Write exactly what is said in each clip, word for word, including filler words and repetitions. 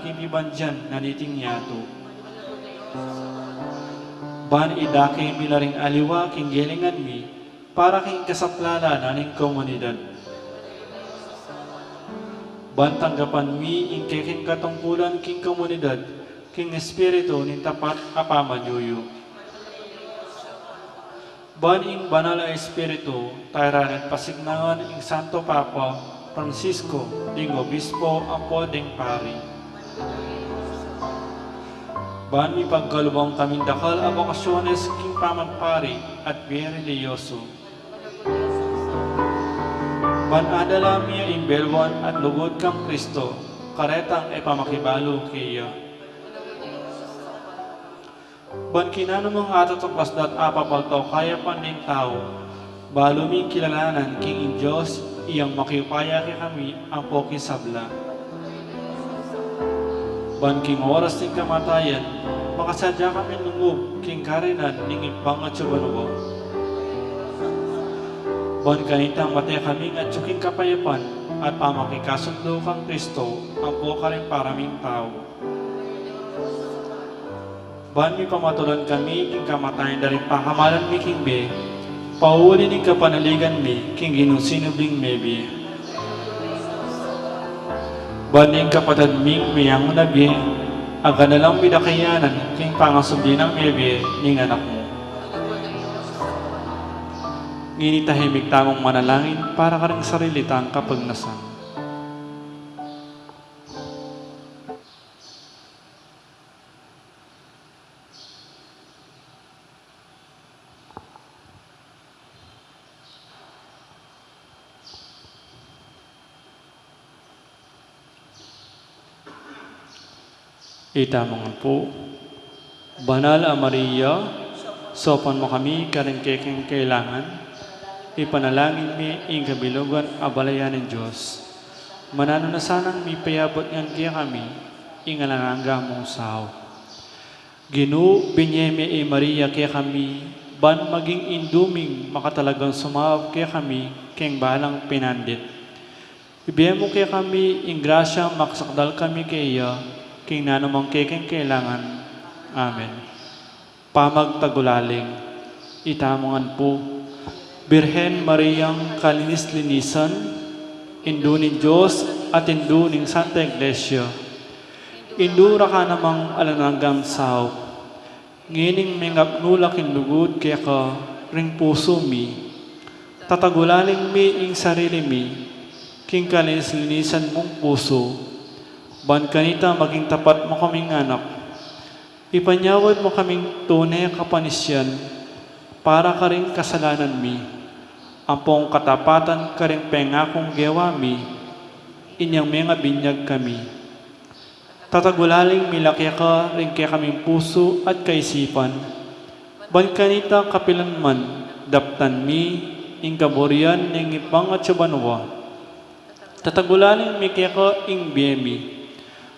king pibandian na niting yatu. Ban idake mi la ring aliwa king gelingan mi, para king kasaplalan na ning komunidad. Ban tanggapan mi ing keking katungkulan king komunidad, king espiritu ning tapat a pamanyuyu. Ban ing Banal a Espiritu, tayran at pasignakan ing Santo Papa Francisco, ding Obispo, ampo ding pari. Ban mipagkaluban kaming dakal a bokasyones king pamagpari at bie relihiyoso. Ban adala mi ing belwan at lugud kang Kristo, karetang e pamakibalu keya. Ban king nanumang atutuklas dat apapagtau kayapan ning tau, balu ming kilalanan king ing Dios, iyang makiupaya kekami ampo king sabla. Ban king oras ning kamatayan, makasadya kaming lungub king karinan ning Ibpang atsu banua. Ban kanitang mate kaming atsu king kapayapan at pamakikasundu kang Kristo ampo karing paraming tau. Ban mipamatulan kami king kamatayan da ring pakamalan mi king bie, pauli ning kapanaligan mi king Ginu sinubling mebie. Ban ing kapatad ming meyangu na bie, aganalan mi da kayanan king pangasubli nang mebie ning Anak mu. Ngeni tahimik tamung manalangin para karing sarili tang kapagnasan. Itamu ngan pu. Banal a Maria, saupan mu kami karing kekeng kailangan, ipanalangin mi ing kabilugan a balayan ning Dios. Mananu na sanang mipayabut ngan kekami ing alang angga mung saup. Ginu, binie me i Maria kekami, ban maging indu ming makatalagang sumaup kekami keng balang pinandit. Ibie mu kekami ing grasya makasakdal kami keya king nanumang kekeng kailangan. Amen. Pamagtagulaling. Itamu ngan pu. Birhen Mariang kalinis-linisan, Indu ning Dios at Indu ning Santa Iglesia, indura ka namang alang anggang saup. Ngening mengapnu la king lugud keka ring pusu mi, tatagulaling mi ing sarili mi king kalinis-linisan mung pusu, ban kanita maging tapat mu kaming anak. Ipanyawad mu kaming tune kapanisian para karing kasalanan mi, ampong katapatan karing pengakung gewa mi, inyang mengabinyag kami. Tatagulaling mi la keka ring kekaming pusu at kaisipan, ban kanita kapilan man daptan mi ing kaburian ning Ibpang atsu banua. Tatagulaling mi keka ing bie mi,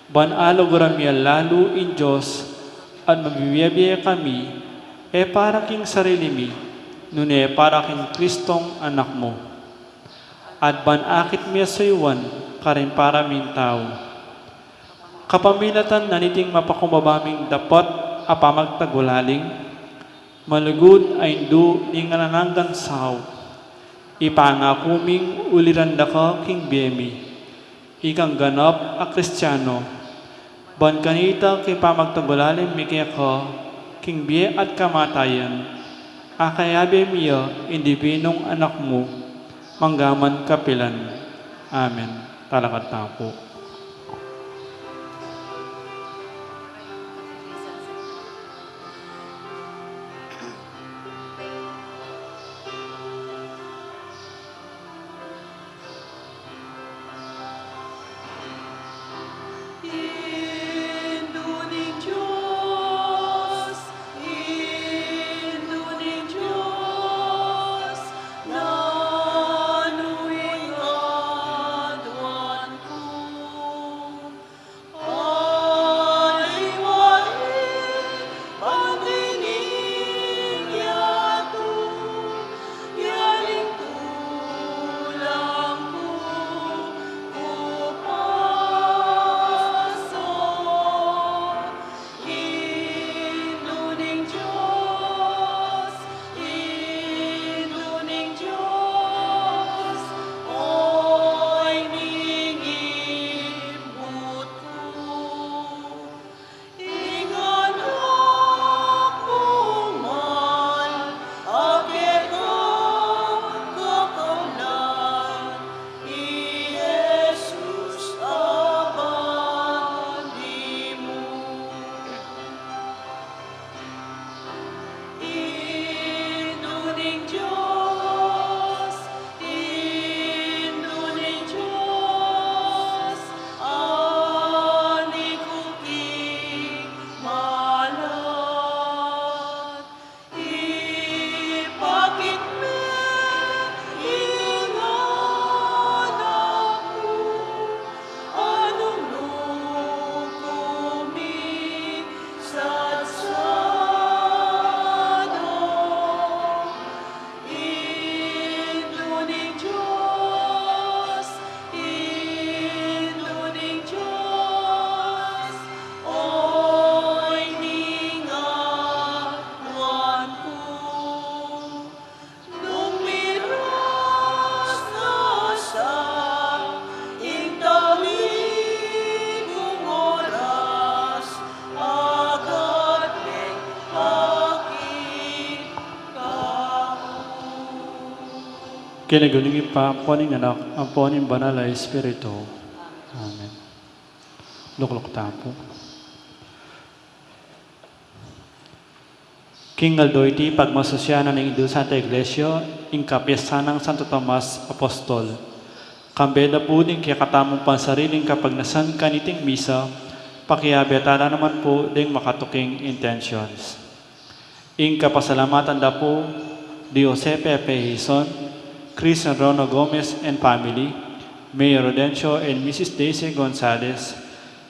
ban aluguran mi lalu ing Dios, at mabibie-bie kami, e para king sarili mi, nune para king Kristong Anak mu. At ban akit mi a suyuan karing paraming tau. Kapamilatan na niting mapakumbaba ming dapat a pamagtagulaling, malugud a Indu ning alang anggang saup, ipangaku ming uliran da ka king bie mi, ikang ganap a Kristiano, ban kanita kipamagtagulaling mi keka king bie at kamatayan, akayabe mi ya ing Dibinung Anak mu, manggaman kapilan. Amen. Talakad tamu pu. King lagyu ning Ibpa, ampo ning Anak, ampo ning Banal a Espiritu. Amen. Lukluk tamu pu. King aldo iti, pagmasusyan na ning Indu Santa Iglesia ing kapiestan nang Santo Tomas Apostol. Kambe da pu ding kekatamung pansariling kapagnasan kaniting misa, pakiabe tala naman pu ding makatuking intentions. Ing kapasalamatan da pu di Jose Pepe Hizon, Chris and Rona Gomez and family, Mayor Rodencio and Missus Daisy Gonzalez,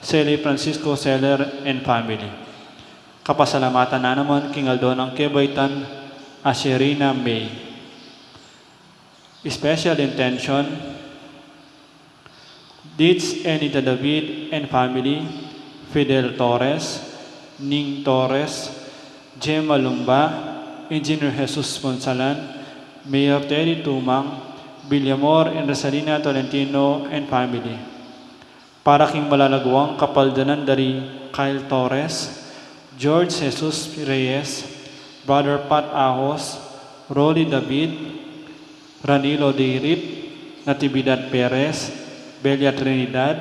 Sally Francisco Seller and family. Kapasalamatan na naman king aldo nang kebaitan a Sherina May. Special intention, Dits Enita David and family, Fidel Torres, Ning Torres, Gemma Lumba, Engineer Jesus Ponsalan, Mayor Teddy Tumang, Villamor and Rosalina Tolentino and family. Para king malalaguang kapaldanan da ri Kyle Torres, George Jesus Reyes, Brother Pat Ahos, Rolly David, Ranilo Dirip, Natividad Perez, Belia Trinidad,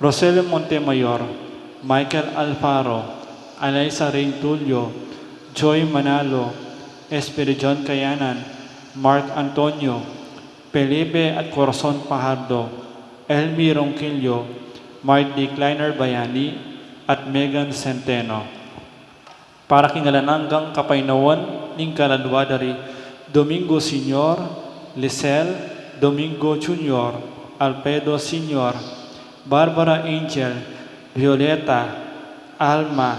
Rosel Montemayor, Michael Alfaro, Alaisa Reintulio, Joy Manalo, Espiridion Kayanan, Mark Antonio, Felipe at Corazon Fajardo, Elmi Ronquillo, Mark D. Kleiner Bayani, at Megan Centeno. Para king alang anggang kapaynawan ning kaladua da ri Domingo Senior, Lisel, Domingo Junior, Alfredo Senior, Barbara Angel, Violeta, Alma,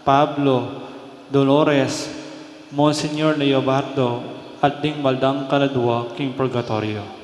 Pablo, Dolores, Monsignor Leobardo, at ding maldang kaladua king purgatorio.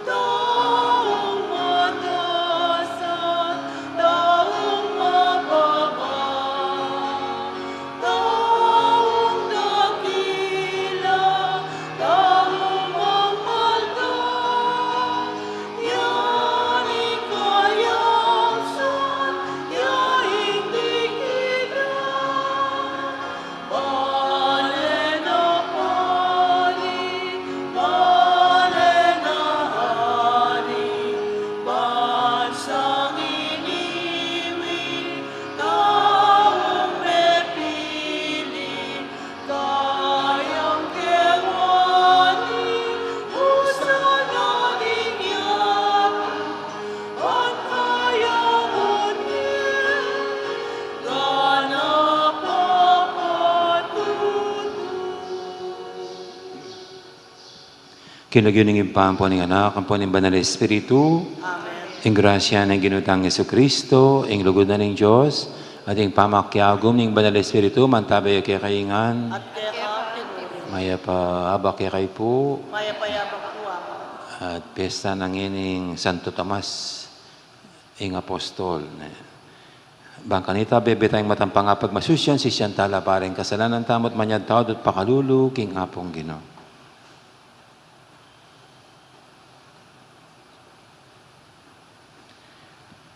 Taung mataas at taung mababa, taung dakila, taung mamalda, ya ing kayawsan, ya ing dignidad. Bale na pari, bale na hari, bansang iniwi, taung mepili, kayang kewani, usan na ning yatu, ban kayamun mi, gana papatutu. King lagyu ning Ibpa, ampo ning Anak, ampo ning Banal a Espiritu. Amen. Ing grasya ning Ginu tang Jesucristo, ing lugud na ning Dios, at ing pamakiagum ning Banal a Espiritu, mantabe ya kekayu ngan. At keka. Mayap a abak kekayu pu. Mayap a abak pu, Ama. At pesta na ngeni ning Santo Tomas, ing apostol, ne. Bang kanita bebe tang matampang a pagmasusyan, sisian tala pa ring kasalanan tamu at manyad tawad at pakalulu king Apung Ginu.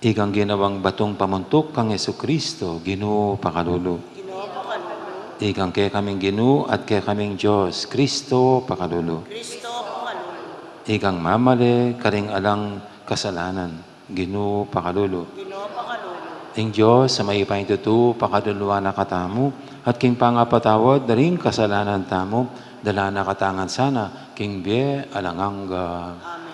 Ikang ginawang batung pamuntuk kang Jesucristo, Ginu, pakalulu. Ginu, pakalulu. Ikang kekaming Ginu at kekaming Dios, Cristo, pakalulu. Cristo, pakalulu. Ikang mamale karing alang kasalanan, Ginu, pakalulu. Ginu, pakalulu. Ing Dios a mayupayang tutu, pakaluluan na katamu, at king pangapatawad da ring kasalanan tamu, dala na katamu ngan sana king bie alang angga. Amen.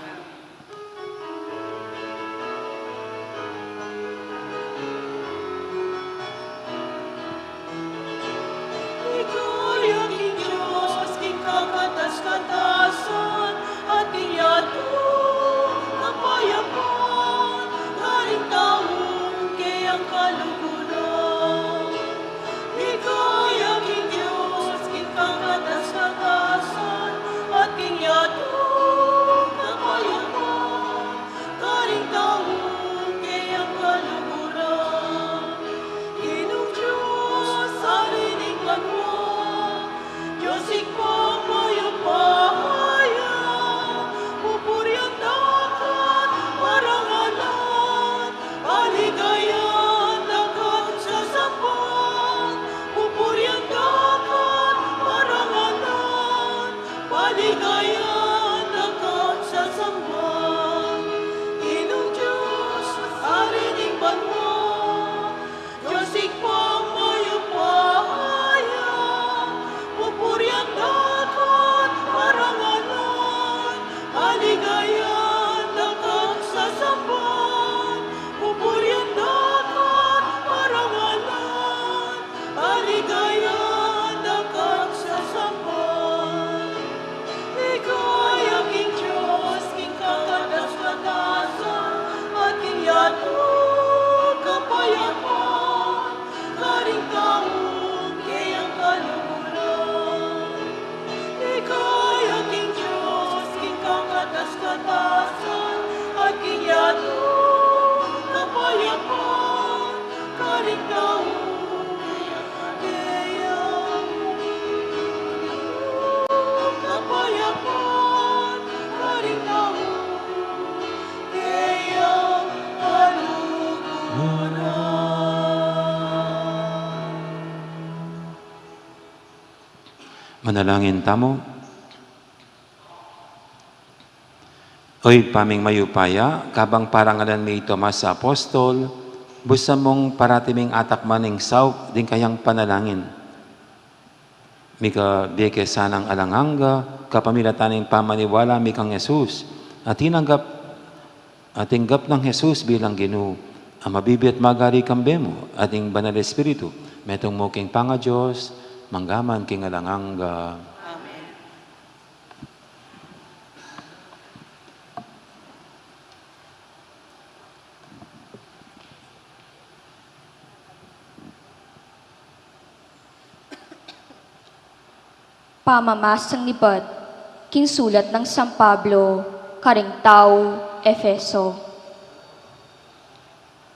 Kaya na kang sasamba, Ginung Dios, Ari ning banua, Dios Ibpang mayupaya, pupurian da ka at parangalan, aligayan da kang sasamba, pupurian da ka at parangalan, aligayan da kang sasamba. Ligaya king Dios, king kakatas-katasan, at king yatu kapayapan, karing taung keyang kaluguran. Ligaya king Dios, king kakatas-katasan, at king yatu kapayapan, karing taung keyang kapayapan, karing taung keyang kaluguran. Manalangin tamu. O Ibpa ming mayupaya, kabang parangalan mi i Tomas a apostol, busan mung parati ming atakman ing saup ding kayang panalangin. Mika bie ke sanang alang angga, kapamilatan ning pamaniwala mi kang Jesus, a tinanggap, a tinggap nang Jesus bilang Ginu, a mabibie at magari kambe mu, at ing Banal Espiritu, metung mu king pangaDios, mangga man king alang angga. Amen. Pamamasang nibat king sulat nang San Pablo karing taga Efeso.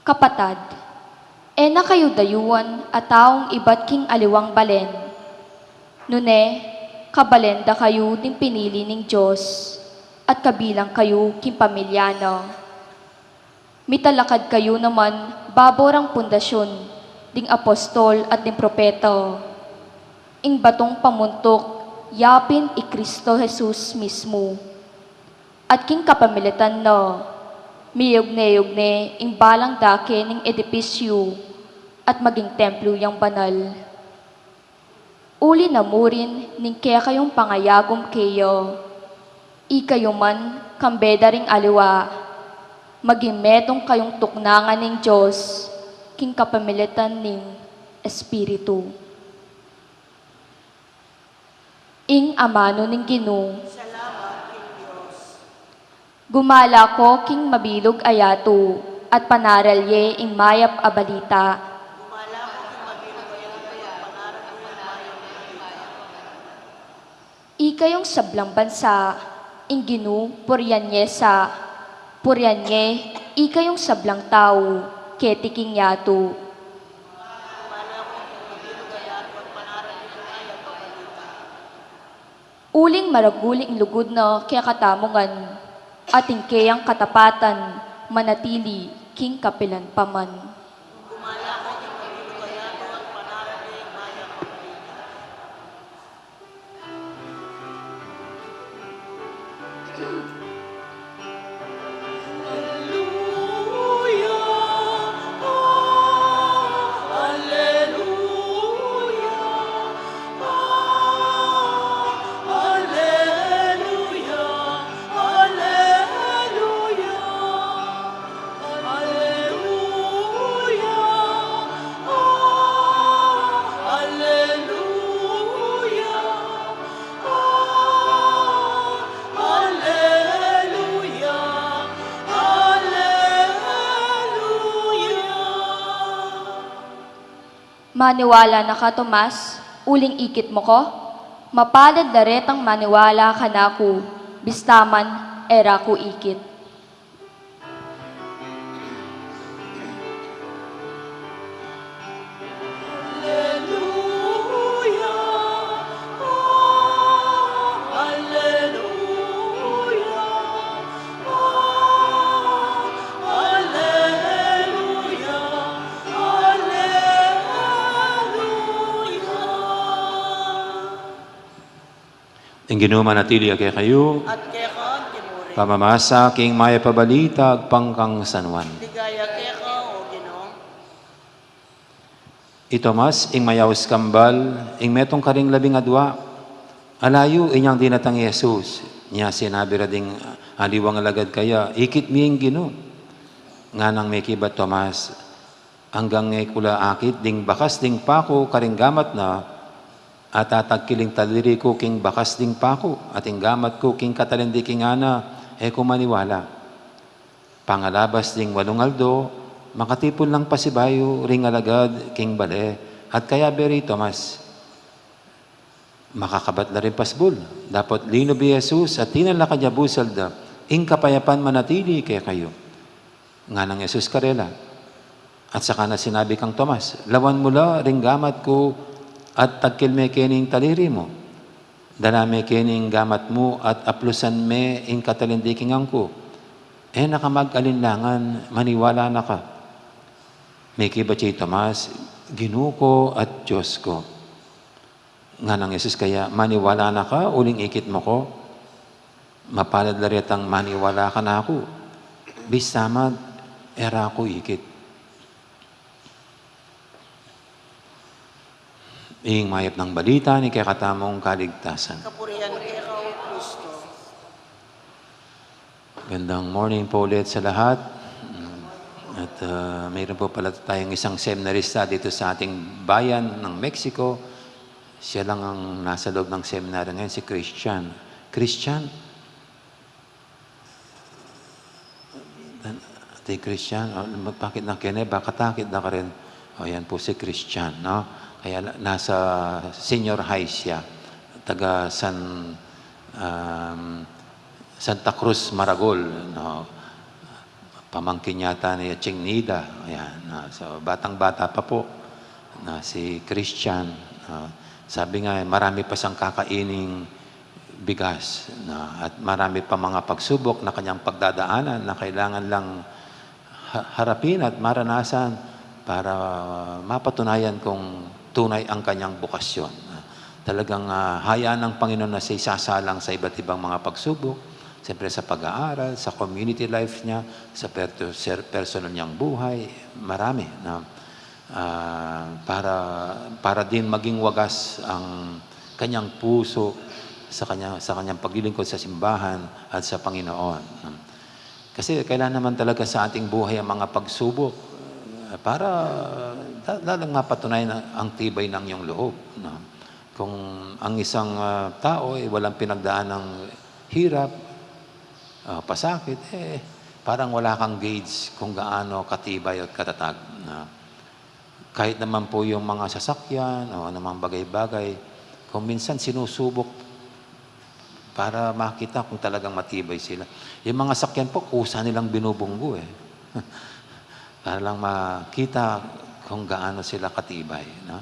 Kapatad, e na kayu dayuan a taung ibat king aliwang balen, nune kabalen da kayu ding pinili ning Dios, at kabilang kayu king pamilya na. Mitalakad kayu naman babo rang pundasyun ding apostol at ding propeta, ing batung pamuntuk yapin i Kristo Jesus mismu. At king kapamilatan na, miyugne-yugne ing balang dake ning edipisyu at maging templo yang banal. Uli na murin ning kekayung pangayagum keya, ikayu man kambe da ring aliwa, maging metung kayung tuknangan ning Dios king kapamilatan ning Espiritu. Ing amanu ning Ginu. Salamat king Dios. Gumala ko king mabilug a yatu, at panaral ye ing mayap a balita. Gumala ko king mabilug a yatu, at panaral ko ing mayap a balita. Ikayung sablang bansa, ing Ginu purian ye sa, purian ye, ikayung sablang tau, keti king yatu. Gumala ko king mabilug a yatu, at panaral ko ing mayap a balita. Uling maragul ing lugud na kekatamu ngan, at ing keyang katapatan manatili king kapilan pa man. Maniwala na ka, Tomas, uling ikit mu ku? Mapalad la retang maniwala kanaku, bista man e ra ku ikit. Ginu manatili ya kekayu. At keka mu rin. Pamamasa king mayap a balita agpang kang San Juan. Ligaya keka, O Ginu. I Tomas, ing mayaus kambal, ing metung karing labing adua. Alayu inyang dinatang i Jesus. Inya sinabi ra ding aliwang alagad kaya, "Ikit mi ing Ginu." Nganang mekibat Tomas, "Anggang e ku la akit ding bakas ding paku karing gamat na, at atagkil ing taliri ku king bakas ding paku, at ing gamat ku king katalindiki na, e ku maniwala." Pangalabas ding walung aldo, makatipun lang pasibayu ring alagad king bale, at kayabe ri Tomas, "Makakabat la ring pasbul." Dapot linub i Jesus at tinalakad ya busal da, "Ing kapayapan manatili kekayu." Nganang Jesus karela. At saka na sinabi kang Tomas, "Lawan mu la ring gamat ku at tagkil me keni ing taliri mu. Dala me keni ing gamat mu at aplusan me ing katalindikingan ku. E na ka mag-alinlangan, maniwala na ka." Mekibat ya i Tomas, "Ginu ku at Dios ku." Nganang Jesus kaya, "Maniwala na ka uling ikit mu ku? Mapalad la retang maniwala kanaku, bista man e ra ku ikit." Ing mayap nang balita ning kekatamung kaligtasan. Kapurian keka, O Kristo. Gandang morning po ulit sa lahat. At, ah, mayroon po pala tayong isang seminarista dito sa ating bayan ng Mexico. Siya lang ang nasa loob ng seminaryo ngayon, si Christian. Christian? Ate Christian, o, magpakit na kene, baka takit na ka rin. O, yan po si Christian, no? Kaya na-, nasa senior high siya. Taga San, um, Santa Cruz, Maragol, no? Pamangkin yata ni Ching Nida. Ayan, no? So, batang-bata pa po. Na si Christian, no? Sabi nga, eh, marami pa siyang kakaining bigas, no? At marami pa mga pagsubok na kanyang pagdadaanan na kailangan lang ha-, harapin at maranasan para mapatunayan kung tunay ang kanyang bukasyon. Talagang, ah, hayaan ng Panginoon na siya isasalang sa iba't ibang mga pagsubok, siyempre sa pag-aaral, sa community life niya, sa perto-, ser-, personal niyang buhay, marami na, ah, para, para din maging wagas ang kanyang puso sa kanya, sa kanyang paglilingkod sa simbahan at sa Panginoon. Kasi kailangan naman talaga sa ating buhay ang mga pagsubok, eh, para la-, lalong mapatunayan ang, ang tibay ng iyong loob, no? Kung ang isang, ah, tao ay walang pinagdaan ng hirap, ah, pasakit, eh, parang wala kang gauge kung gaano katibay at katatag, no? Kahit naman po yung mga sasakyan o anumang bagay-bagay, kung minsan sinusubok para makita kung talagang matibay sila. Yung mga sakyan po, kusa nilang binubunggo eh. Para lang makita kung gaano sila katibay, no?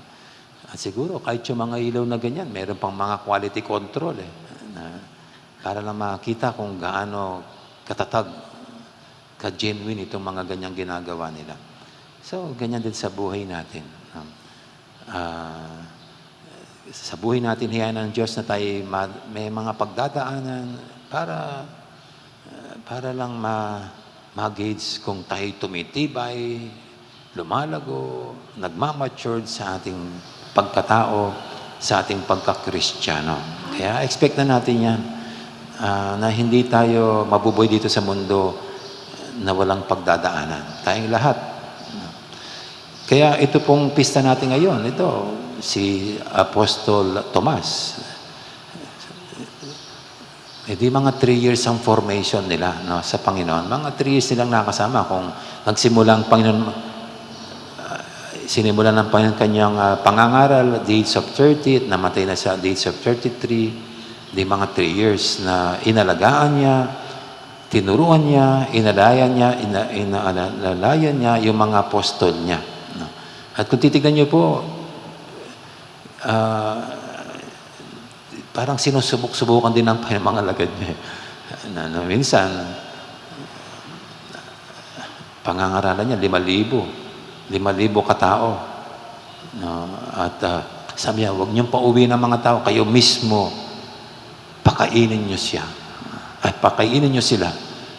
At siguro kahit yung mga ilaw na ganyan, meron pang mga quality control eh. Na, para lang makita kung gaano katatag, ka-genuine itong mga ganyang ginagawa nila. So, ganyan din sa buhay natin, no? Ah, sa buhay natin, hayaan ng Diyos na tayo ma-, may mga pagdadaanan para, ah, para lang ma-, ma-gauge kung tayo tumitibay, lumalago, nagmamatured sa ating pagkatao, sa ating pagkakristyano. Kaya expect na natin yan, ah, na hindi tayo mabubuhay dito sa mundo na walang pagdadaanan. Tayong lahat. Kaya ito pong pista natin ngayon, ito, si Apostol Tomas. Eh, di mga three years ang formation nila, no, sa Panginoon. Mga three years nilang nakasama. Kung nagsimula ang Panginoon, ah, sinimulan ng Panginoon kanyang, ah, pangangaral at the age of thirty, at namatay na siya at the age of thirty-three, di mga three years na inalagaan niya, tinuruan niya, inalayan niya, ina-, ina-, inalalayan niya yung mga apostol niya, no? At kung titignan niyo po, ah, parang sinusubok-subukan din ng mga alagad niya. Na, na minsan, pangangaralan niya, lima libo. Lima libo katao. No? At, ah, sabi niya, "Huwag niyong pauwi ng mga tao, kayo mismo." Pakainin niyo siya. Ay, pakainin niyo sila.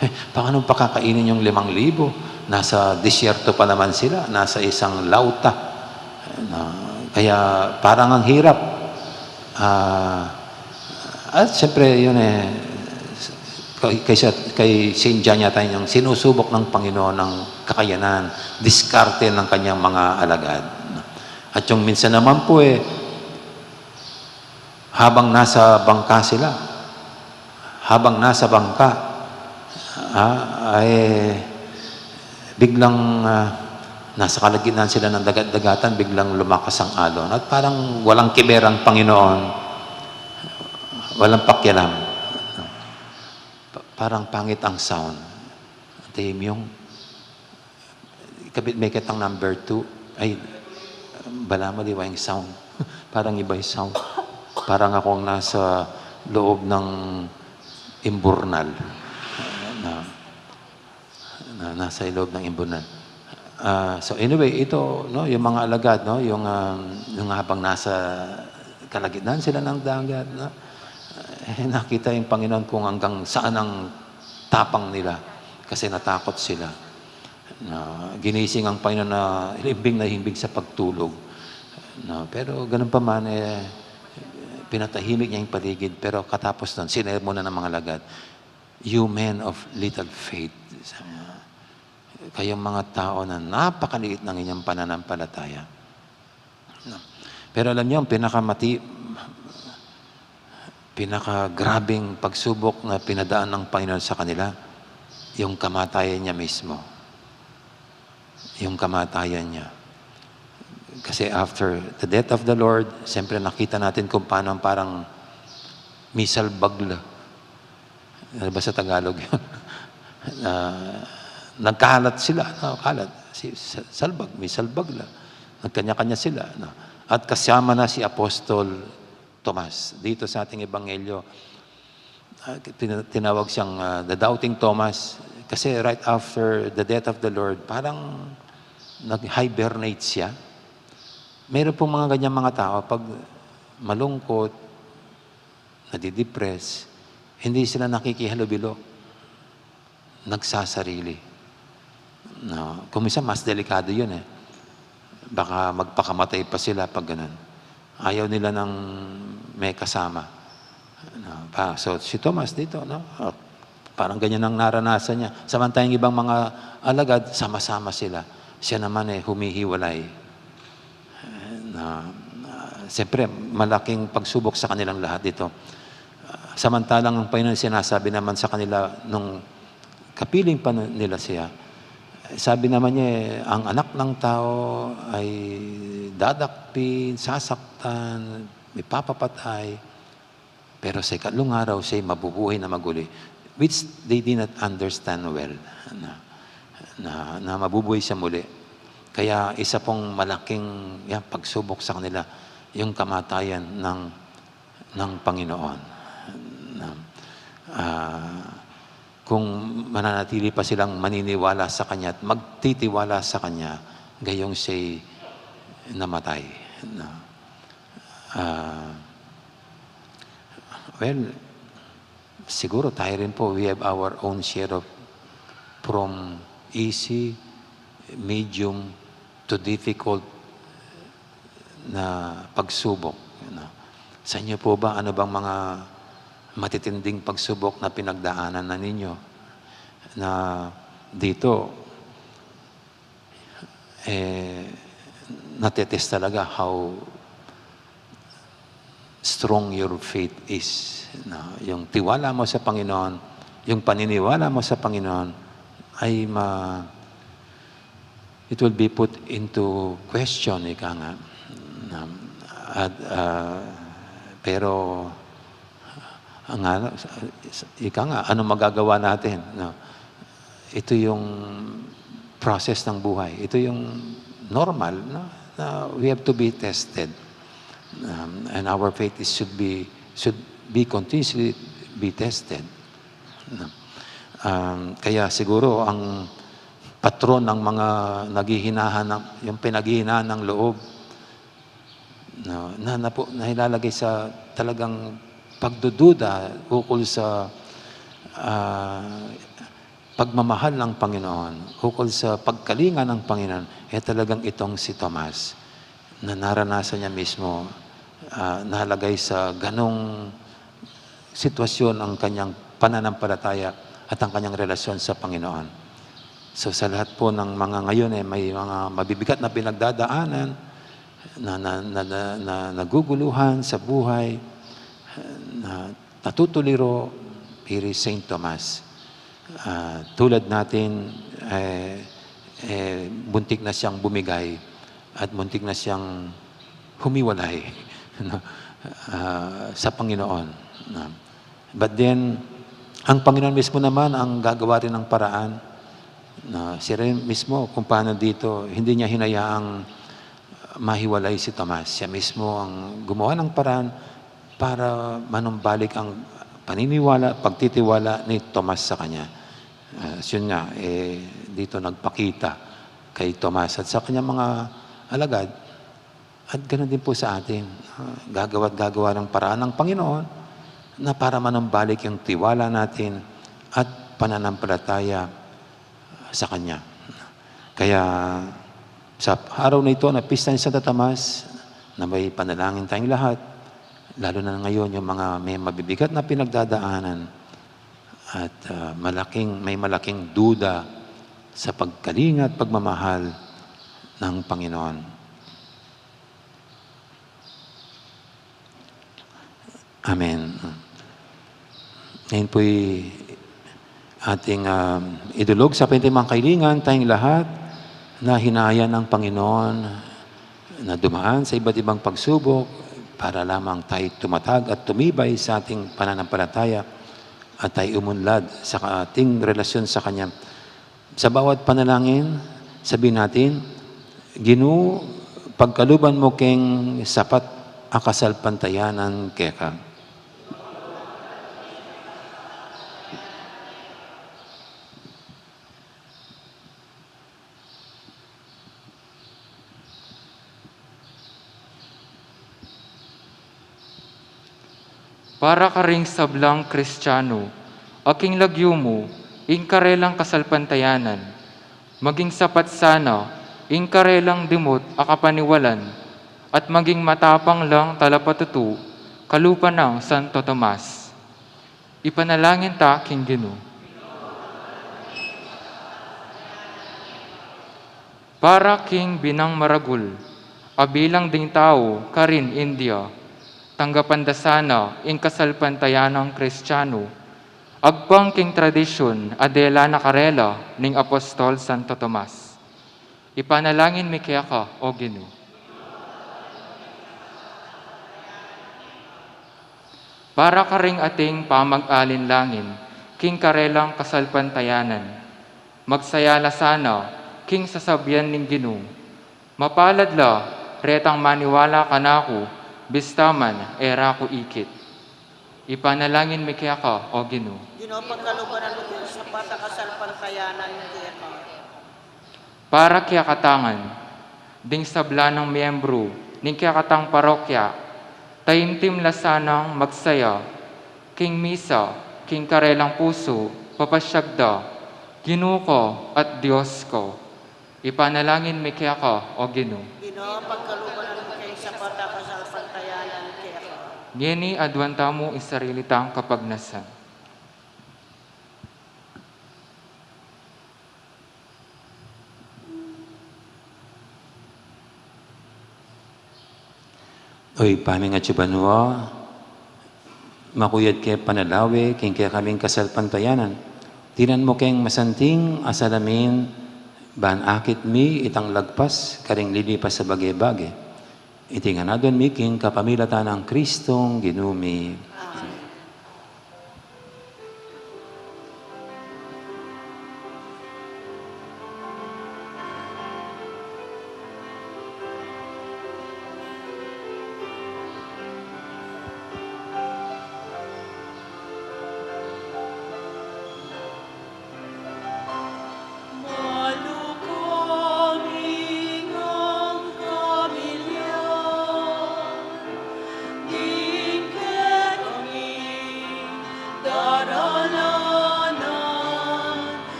Eh, paano pakakainin yung limang libo? Nasa disyerto pa naman sila, nasa isang lauta. Na, kaya parang ang hirap. Ah, at siyempre, yun eh, kay, kay, siya- kay Saint John yata yung sinusubok ng Panginoon ng kakayanan, diskarte ng kanyang mga alagad. At yung minsan naman po eh, habang nasa bangka sila, habang nasa bangka, ah, ay biglang ah, nasa kalagitnaan sila ng dagat-dagatan, biglang lumakas ang alon. At parang walang kiber ang Panginoon, walang pakialam. Pa- parang pangit ang sound. Tahimik yung kabit may kitang number two. Ay, bala mo, di ba yung sound? Parang iba yung sound. Parang akong nasa loob ng imburnal. Na, na, nasa loob ng imburnal. Ah, so anyway, ito, no, yung mga alagad, no, yung, um, yung habang nasa kalagitnaan sila ng dagat, no, eh, nakita yung Panginoon kung hanggang saan ang tapang nila kasi natakot sila. Na ginising ang Panginoon na himbing na himbing sa pagtulog. No, pero ganun pa man, eh, pinatahimik niya yung paligid. Pero katapos nun, sinermon na ng mga alagad, "You men of little faith," sabi niya, "kayong mga tao na napakaliit ng inyong pananampalataya." No? Pero alam niyo, ang pinakamati, pinakagrabing pagsubok na pinadaan ng Panginoon sa kanila, yung kamatayan niya mismo. Yung kamatayan niya. Kasi after the death of the Lord, siyempre nakita natin kung paano parang misalbag la. Ano ba sa Tagalog yun? Ah, nagkalat sila, no? Kalat. Si, sa- salbag, misalbag la. Nagkanya-kanya sila, no? At kasama na si Apostol Tomas. Dito sa ating ebanghelyo, ah, tina- tinawag siyang ah, the doubting Thomas. Kasi right after the death of the Lord, parang nag-hibernate siya. Meron pong mga ganyan mga tao, pag malungkot, nadidepress, hindi sila nakikihalubilo, nagsasarili. No? Kung minsan, mas delikado yun eh. Baka magpakamatay pa sila pag ganun. Ayaw nila ng may kasama. No? Pa, so, si Thomas dito, no? Ah, parang ganyan ang naranasan niya. Samantalang ibang mga alagad, sama-sama sila. Siya naman eh, humihiwalay. Na, na, siyempre, malaking pagsubok sa kanilang lahat dito. Ah, samantalang ang Panginoon sinasabi naman sa kanila nung kapiling pa nila siya, sabi naman niya, eh, "Ang anak ng tao ay dadakpin, sasaktan, ipapapatay, pero sa ikatlong araw siya'y mabubuhay na maguli," which they did not understand well, na, na, na mabubuhay siya muli. Kaya isa pong malaking yan, pagsubok sa kanila, yung kamatayan ng, ng Panginoon. Na, ah, kung mananatili pa silang maniniwala sa Kanya at magtitiwala sa Kanya, gayong siya'y namatay. Na, ah, well, siguro tayo rin po, we have our own share of from easy, medium, to difficult na pagsubok. No? Sa inyo po ba, ano bang mga matitinding pagsubok na pinagdaanan na ninyo na dito, eh, natetest talaga how strong your faith is. No? Yung tiwala mo sa Panginoon, yung paniniwala mo sa Panginoon ay ma, it will be put into question, ika nga. No? At, ah, pero ang ano, ika nga, ano magagawa natin? No? Ito yung process ng buhay. Ito yung normal, no? Na we have to be tested. Um, and our faith is, should be, should be continuously be tested. No? Um, kaya siguro ang patron ng mga naghihinahan ng, yung pinaghihinahan ng loob, no, na, na po, na ilalagay sa talagang pagdududa ukol sa, ah, pagmamahal ng Panginoon, ukol sa pagkalinga ng Panginoon, eh, talagang itong si Tomas na naranasan niya mismo, ah, nalagay sa ganong sitwasyon ang kanyang pananampalataya at ang kanyang relasyon sa Panginoon. So, sa lahat po ng mga ngayon, eh, may mga mabibigat na pinagdadaanan, na, na, na, na, na naguguluhan sa buhay, na natutuliro, here is Saint Thomas. Ah, tulad natin, eh, eh, muntik na siyang bumigay at muntik na siyang humiwalay, no? Ah, sa Panginoon, no? But then, ang Panginoon mismo naman ang gagawa rin ng paraan, no? Siya rin mismo kung paano dito, hindi niya hinayaang mahiwalay si Tomas. Siya mismo ang gumawa ng paraan para manumbalik ang paniniwala, pagtitiwala ni Tomas sa kanya. Ah, yun nga, eh, dito nagpakita kay Tomas at sa kanyang mga alagad. At ganun din po sa atin, ah, gagawa at gagawa ng paraan ng Panginoon na para manumbalik yung tiwala natin at pananampalataya sa Kanya. Kaya sa araw na ito na pista ni Santo Tomas, na may panalangin tayong lahat, lalo na ngayon yung mga may mabibigat na pinagdadaanan at, ah, malaking, may malaking duda sa pagkalinga at pagmamahal ng Panginoon. Amen. Ngayon po'y ating, ah, idulog sa ating mga kailingan, tayong lahat na hinaya ng Panginoon na dumaan sa iba't ibang pagsubok para lamang tayo tumatag at tumibay sa ating pananampalataya at tayo umunlad sa ating relasyon sa Kanya. Sa bawat panalangin, sabihin natin, "Ginu, pagkaluban mu keng sapat a kasalpantayanan keka." Para karing sablang Kristiano, a king lagyu mu ing karelang kasalpantayanan, maging sapat sana ing karelang dimut a kapaniwalan, at maging matapang lang talapatutu kalupa nang Santo Tomas. Ipanalangin ta king Ginu. Para king binang maragul a bilang ding tau karin India, tanggapan da sana ing kasalpantayanang Kristiano, agpang king tradisyun a dela na karela ning Apostol Santo Tomas. Ipanalangin mi keka, O Ginu. Para karing ating pamag-alinlangin king karelang kasalpantayanan, magsaya la sana king sasabian ning Ginu, "Mapalad la retang maniwala kanaku, bista man e ra ku ikit." Ipanalangin mi keka, O Ginu. Ginu, pagkaluban mu king sapat a kasalpantayanan keka. Para kekatangan, ding sabla nang miyembru ning kekatang parokya, taimtim la sanang magsaya king misa king karelang pusu, papasyag da, "Ginu ku at Dios ku." Ipanalangin mi keka, O Ginu. Ginu, pagkaluban mu king sapat a kasalpantayanan keka. Ngeni aduan tamu ing sarili tang kapagnasan. O Ibpa mi atsu ka banua, makuyad ke panalawe king kekaming kasalpantayanan. Dinan mu keng masanting a salamin, ban akit mi itang lagpas karing lilipas a bage-bage. Iti ngan aduan mi king kapamilatan nang Kristong Ginu mi. Amen.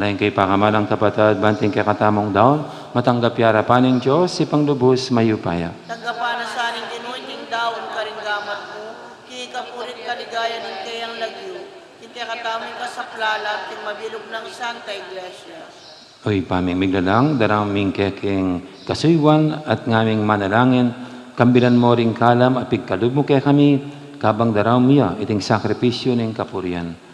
Lain kay pakamalang kapatad, ban king kekatamung daun, matanggap ya arapan ning Dios, Ibpang lubus mayupaya. Tanggapan na sa ning Ginu iting daun karing gamat mu, king kapurian at kaligayan ning keyang lagyu, king kekatamung kasaplalan, king mabilug nang Santa Iglesia. O Ibpa ming miglalang, darang ming kekeng kasuyuan at ngaming manalangin, kambilan mo ring kalam a pigkalub mu kekami, kabang darang mia iting sakripisyu ning kapurian.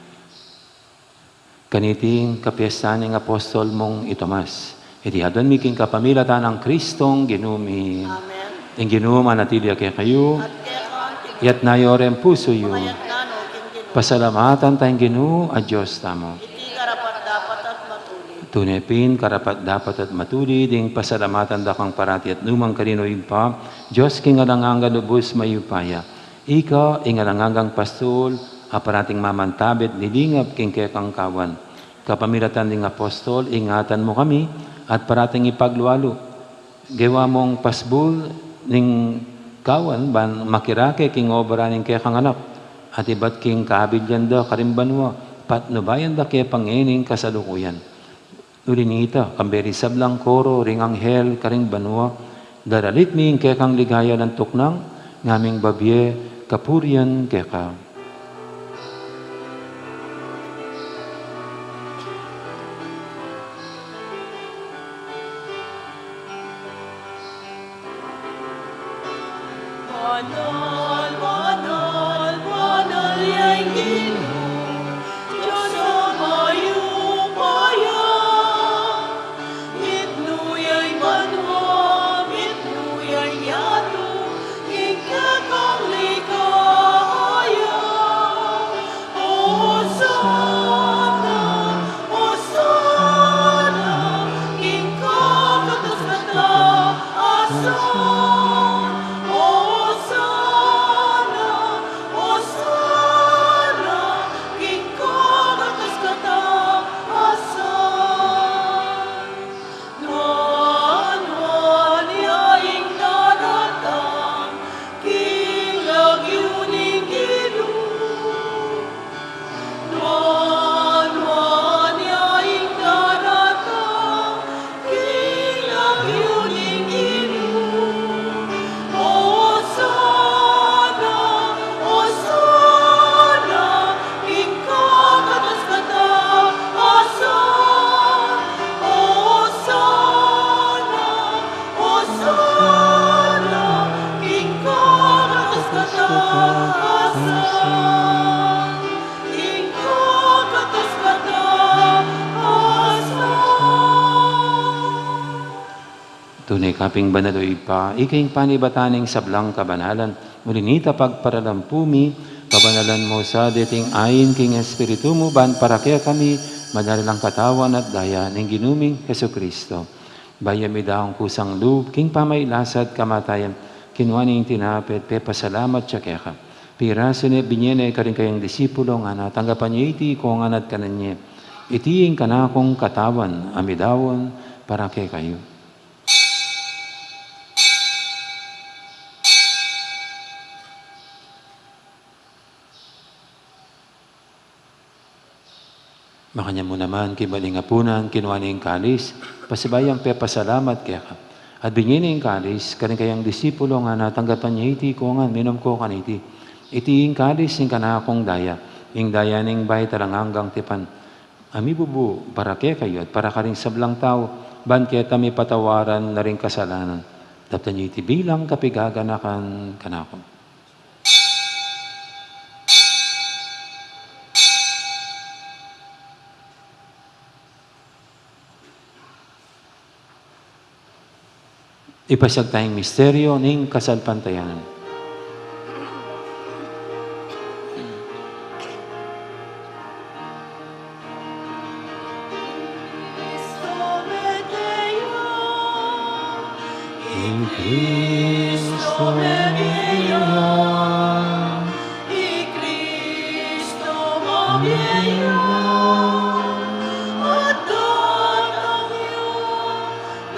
Kaniting kapiestan ning apostol mung i Tomas. Iti aduan mi king kapamilatan nang Kristong Ginu mi. Amen. Ing Ginu manatili ya kekayu. At keka anti. Iyatas yu ring pusu yu. Mangyat na no king Ginu. Pasalamatan tang Ginu a Dios tamu. Iti karapat-dapat at matulid. Tune pin karapat-dapat at matulid, ing pasalamatan da kang parati at nukaman karin, O Ibpa, Dios king alang angga lubus mayupaya. Ika ing alang anggang pastul, a parating mamantabe at lilingap king kekang kawan. Kapamilatan ding apostol, ingatan mu kami, at parating ipaglualu. Gewa mung pasbul ning kawan, ban makirake king obra ning kekang Anak, at ibat king kabilyan da karing banua, patnubayan da ke pa ngening kasalukuyan. Uli na nita, kambe ring sablang koro ring anghel karing banua, daralit mi ing kekang ligaya alang tuknang, ngaming babie kapurian keka. Banal, banal, banal ya ing Ginu, Dios a mayupaya. Mitmu ya ing banua, mitmu ya ing yatu, king kekang ligaya. Osana, Osana, king kakatas-katas a sang. Osana, Osana, king kakatas-katas a sang. Nuan, nuan ya ing daratang king lagyu ning Ginu. Nuan, nuan ya ing daratang king lagyu ning Ginu. Osana, Osana, king kakatas-katas a sang. Osana, Osana, king kakatas-katas a sang. King kakatas-katas a sang. Tune ka pin banal, O Ibpa, ika ing panibatan ning sablang kabanalan. Uli na nita pagparalampu mi, pabanalan mu sa deting ain king Espiritu mu, ban para kekami madalan lang katawan at daya ning Ginu ming Jesucristo. Bayu mi daun kusang lub king pamailasa at kamatayan, kinua ne ing tinape at pepasalamat ya keka. Pirasu ne, binie ne karing kayang disipulo, ngana, tanggapan ye iti ikong ngan at kanan ye. Iti ing kanakung katawan a midaun para kekayu. Makanyan mu naman, king balang apunan, kinua ne ing kalis, pasibayu yang pepasalamat keka. At binie ne ing kalis karing kayang disipulo, ngana, tanggapan ye iti ikong ngan, minum ko kaniti. Iti ing kalis ning kanakung daya, ing daya ning bayu at alang anggang tipan, a mibubu para kekayu at para karing sablang tau, ban keta mipatawaran na ring kasalanan. Daptan ye iti bilang kapaganakan kanaku. Ipasiag taya ing misteryu ning kasalpantayanan. Ing Kristo mebie ya, ing Kristo mebie ya, at datang ya,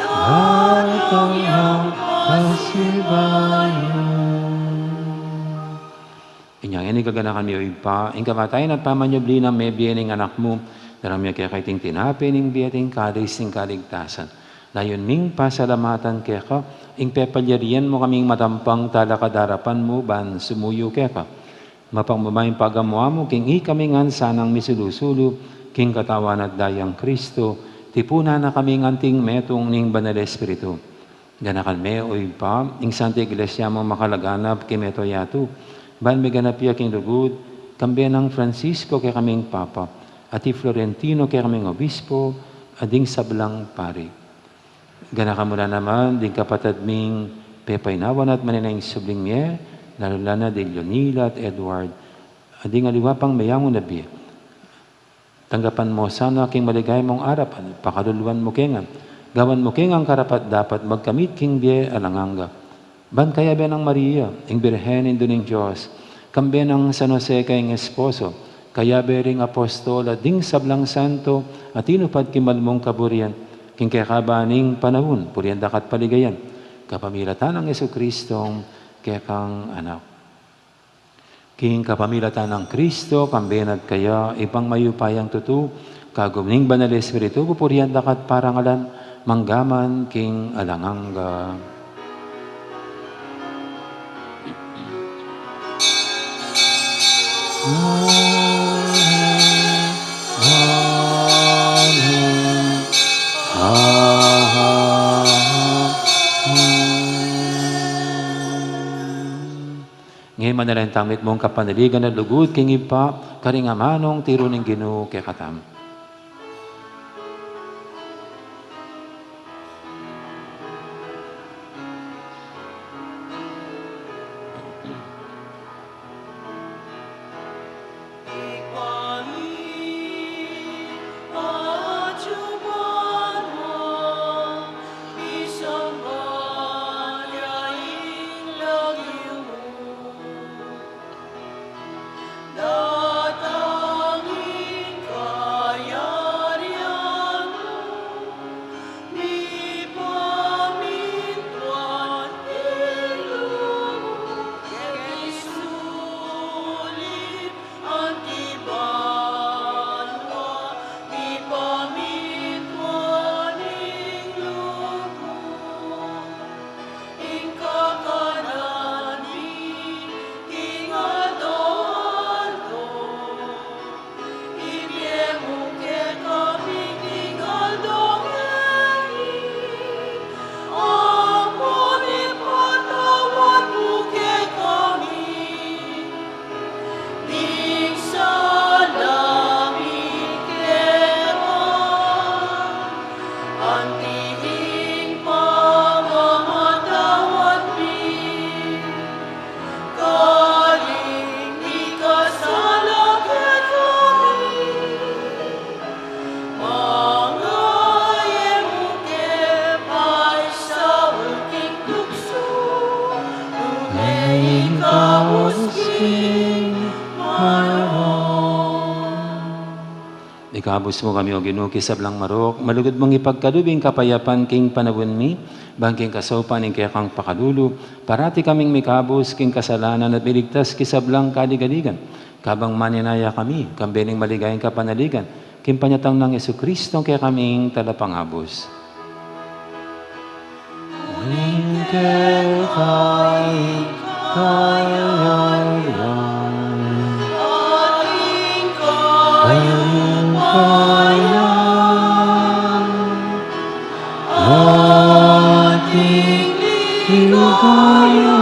datang yang pasibayu. Inya ngeni gaganakan mi, O Ibpa, ing kamatayan at pamanyubli nang mebie ning Anak mu, Daran mi keka iting tinape ning bie, iting kalis ning kaligtasan. Layun ming pasalamatan keka ing pepalyarian mu kaming matampang talakad king arapan mu ban sumuyu keka. Mapagmamay ing pagamu-amu king ikami ngan sanang misulu-sulu king katawan at dayang Kristo, tipunan na kaming anting metung ning Banal Espiritu. Ganakan me, o Ibpa, ing Santa Iglesia mung makalaganap king mabilug a yatu, ban miganap ya king lugud, kambe nang Francisco kekaming Papa, at i Florentino kekaming Obispo, at ding sablang pari. Ganakan mu la naman ding kapatad ming pepainawan at manenaya king subling mie, lalu na di Leonila at Edward, at ding aliwa pang meyangu na bie. Tanggapan mu sana king maligaya mung arapan, pakaluluan mu ke ngan, gawan mu ke ngan karapat-dapat magkamit king bie alang angga. Ban kayabe nang Maria, ing Birhen Indu ning Dios, kambe nang San Jose kayang esposo, kayabe ring apostol at ding sablang santo a tinupad king mal mung kaburian, king kekaban ning panaun, purian da ka at paligayan, kapamilatan nang Jesucristo, kekang Anak. King kapamilatan nang Kristo, kambe na at kaya, Ibpang mayupayang tutu, kagum ning Banal Espiritu, pupurian da ka at parangalan, mangga man king alang angga. Amen. Amen. Amen. Ngeni manalangin tamu mitmung kapanaligan at lugud king Ibpa, karing amanung tiru ning Ginu kekatamu. Datang ing kayarian mu, mipamintuan ing lub mu, keti sulip anti banua, mipamintuan ing lub mu. Ing kakanan mi king aldo-aldo, ibie mu kekami king aldo ngeni, ampon ipatawad mu kekami ing sala mi keka, anti ing pamamatawad mi karing mikasala kekami. Manga e mu ke paisaul king tuksu, nune ikabus king marok. Ikabus mu kami, O Ginu, king sablang marok, malugud mung ipagkalub ing kapayapan king panaun mi, ban king kasaupan ning kekang pakalulu, parati kaming mikabus king kasalanan at miligtas king sablang kaligaligan. Kabang manenaya kami, kambe ning maligayang kapanaligan, king panyatang nang Jesucristo, kekaming Talapangabus. Ning keka ing kayarian, ing kayarian, at ing ligaya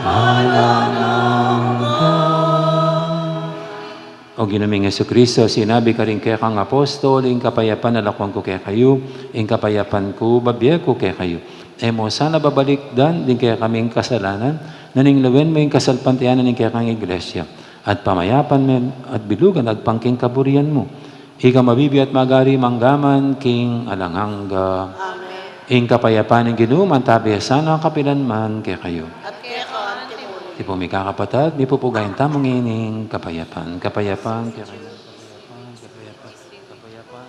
alang angga. O Ginu ming Jesucristo, sinabi karing kekang apostol, ing kapayapan lakwan ku kekayu, ing kapayapan ku babie ku kekayu. E mu sana babalikdan ding kekaming kasalanan, nune lawen mu ing kasalpantayanan ning kekang Iglesia, at pamayapan me at bilugan agpang king kaburian mu. Ika mabibie at mag-ari mangga man king alang angga. Amen. Ing kapayapan ning Ginu mantabe sana kapilan man kekayu. At keka antimurin. Iti pung mikakapatad, mipupugayan tamu ngeni ing kapayapan. Kapayapan, kapayapan, kapayapan, kapayapan.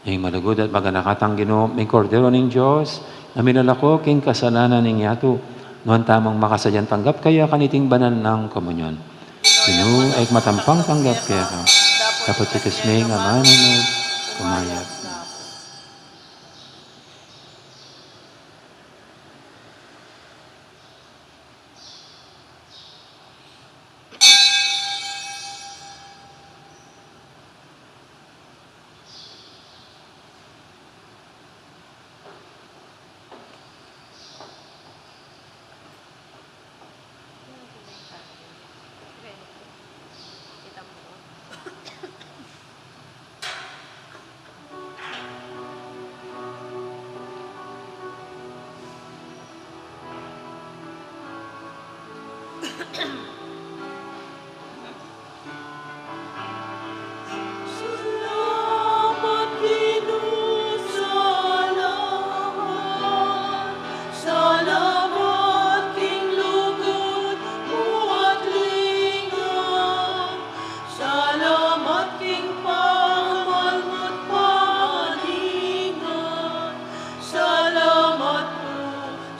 Ing malugud at maganakang Ginu, ing Kordero ning Dios, a milalako king kasalanan ning yatu, nuan tamung makasadyang tanggap kaya kaniting banal nang komunyon. Ginu, e ku matampang tanggap keka, dapot ikasme ing amanu mu, kumayap na. Salamat king pamanuelmu at pamaninga. Salamat pu,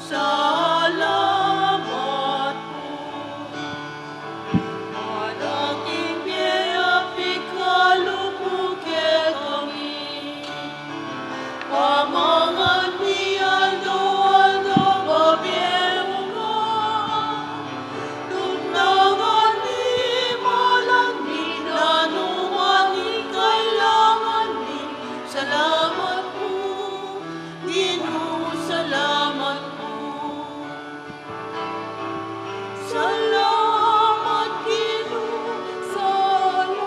salamat pu. Malaking bie a pikalup mu kekami. Pamangan mi aldo-aldo, babie mu ngan. Nung nangan mi malan mi, nanu man ing kailangan mi. Salamat pu, Ginu, salamat pu. Salamat, Ginu, salamat.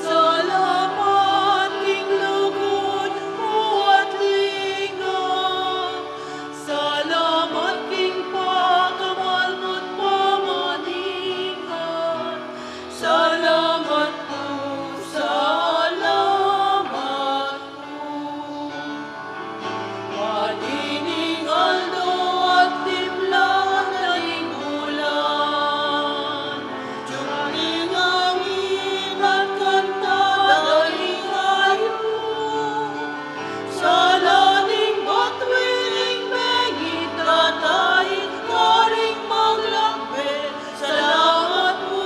Salamat king lugud mu at lingap. Salamat king pakamal mu't pamaninga. Salamat pu, salamat pu. Manining aldo at timla na ning bulan, jug ning angin at kanta da ring ayup. Sala ning batuan ning mengit, tatai karing maglakbe. Salamat pu,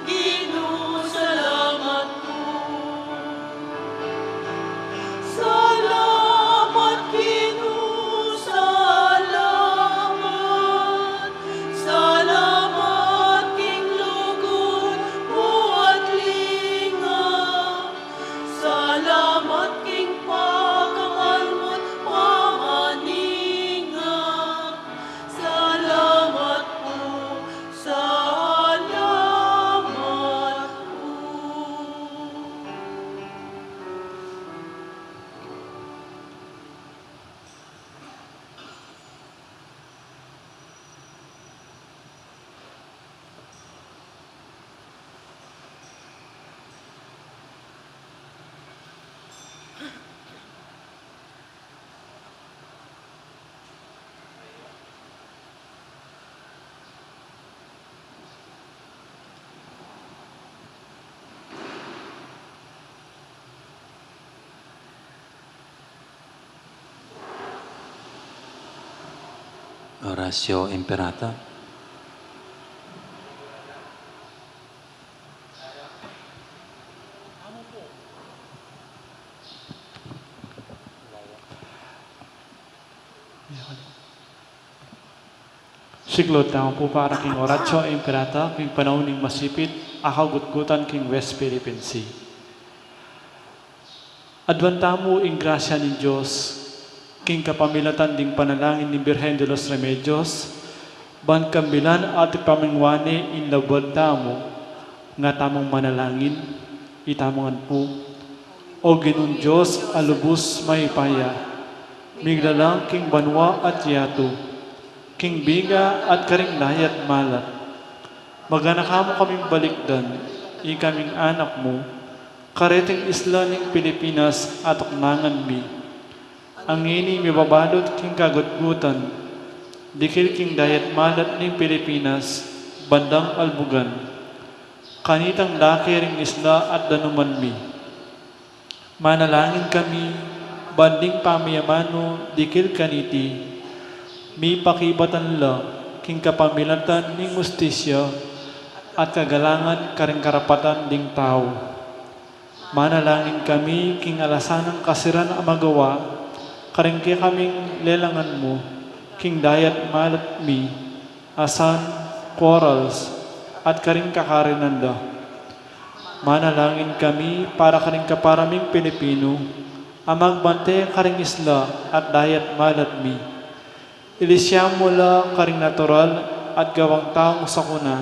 Ginu, salamat pu. Salamat, Ginu, salamat. Salamat king lugud mu at lingap. Salamat king pakamal mu't pamaninga. Salamat pu, salamat pu. Oratio Imperata. Siklaud tamu pu para king Oratio Imperata, king panaun ning masipit a kagutgutan king West Philippine Sea. Aduan tamu ing grasya ning Dios, king kapamilatan ding panalangin ning Birhen de los Remedios, ban kambilan at ipamingwani ing labuad tamu, nga tamung manalangin, itamu ngan pu. O Ginung Dios a lubus mayupaya, miglalang king banua at yatu, king biga at karing dayat malat. Maganaka mu kaming balikdan, ikaming anak mu, kareting isla ning Pilipinas a tuknangan mi. Ngeni mibabalud king kagutgutan, dikil king dayat malat ning Pilipinas, bandang albugan. Kanitang dake ring isla at danuman mi. Manalangin kami, ban ding pamanyamanu dikil kaniti, mipakibatan la king kapamilatan ning hustisya at kagalangan karing karapatan ding tau. Manalangin kami king alasan nang kasiran a magawa karing kekaming lelangan mu king dayat malat mi, asan, quarrels, at karing kakarinan da. Manalangin kami para karing kapara ming Pilipinu a magbante karing isla at dayat malat mi. Ilisya mu la karing natural at gawang taung sakuna.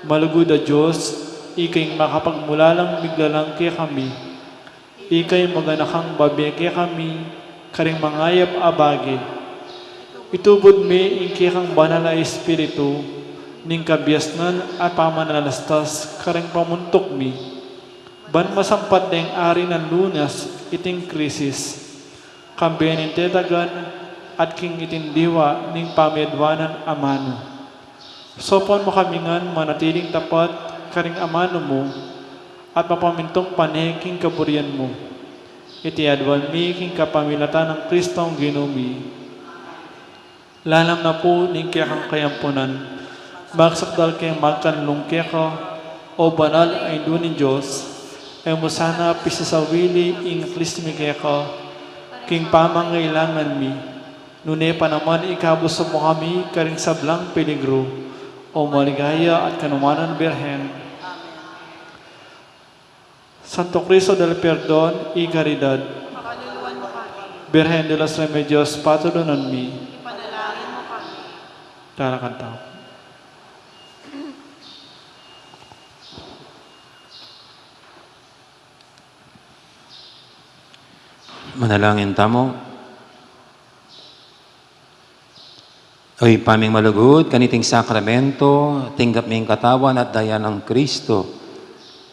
Malugud a Dios, ika ing makapagmulalang miglalang kekami. Ika ing maganakang babie kekami karing mangayap a bage. Itubud mi ing kekang Banal a Espiritu ning kabiasnan at pamanalastas karing pamuntuk mi, ban masampat deng ari nang Lunas iting krisis, kambe ning tetagan at king iting diwa ning pamiadwanan amanu. Saupan mu kami ngan manatiling tapat karing amanu mu at mapamintung pane king kaburian mu. Iti aduan mi king kapamilatan nang Kristong Ginu mi. Lalam na pu ning kekang kayampunan, magsakdal keng magkanlung keka, o banal a Indu ning Dios, e mu sana pisasawili ing aklis mi keka king pamangailangan mi, nune pa naman ikabus mu kami karing sablang peligru, o maligaya at kanuanan Birhen. Santo Cristo del Perdon y Caridad, pakaluluan mu kami. Birhen de los Remedios, patulunan mi. Ipanalangin mu kami. Tara, kanta. Manalangin tamu. O Ibpa ming malugud, kaniting sakramento, tinggap mi ing katawan at daya nang Kristo.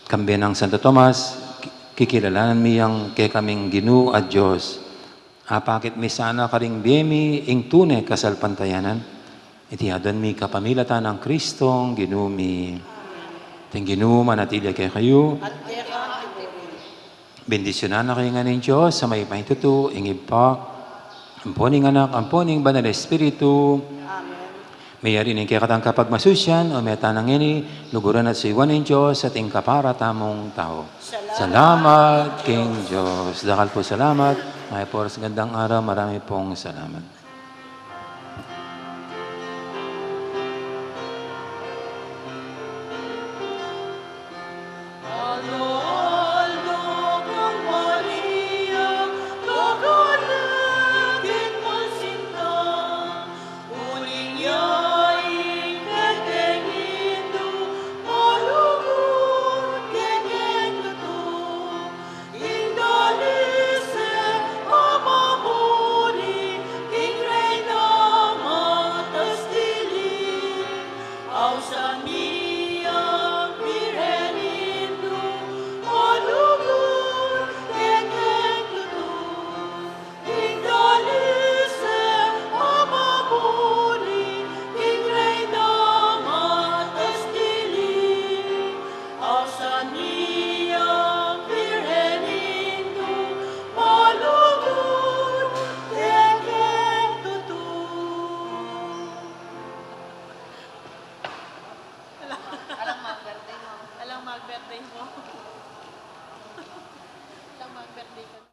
Kambe nang Santo Tomas, ki-, kikilalanan mi yang kekaming Ginu at Dios. Apakit mi sana karing bie mi ing tune kasalpantayanan. Iti aduan mi kapamilatan nang Kristong Ginu mi. Amen. Ing Ginu manatili kekayu. At keka mu rin. Bendisyunan na kayu ngan ning Dios a mayupaya tutu, ing Ibpa, ampo ning Anak, ampo ning Banal a Espiritu. Amen. Meyari ning kekatang kapagmasusian, o meta nang ini, luguran at suyuan ning Dios at ing kapara tamung tau. Salamat. Salamat king Dios. Dakal pu salamat. Mayap a oras, gandang araw, marami pung salamat. Ing dalise a mamuri king Reyna Matas Dili, ausan mi yang Birhen Indu, malugud kekeng tutu. Ing dalise a mamuri king Reyna Matas Dili, ausan mi yang Birhen Indu, malugud kekeng tutu. Alang mag-birthday mo. Alang mag-birthday mo. Alang mag-birthday ka.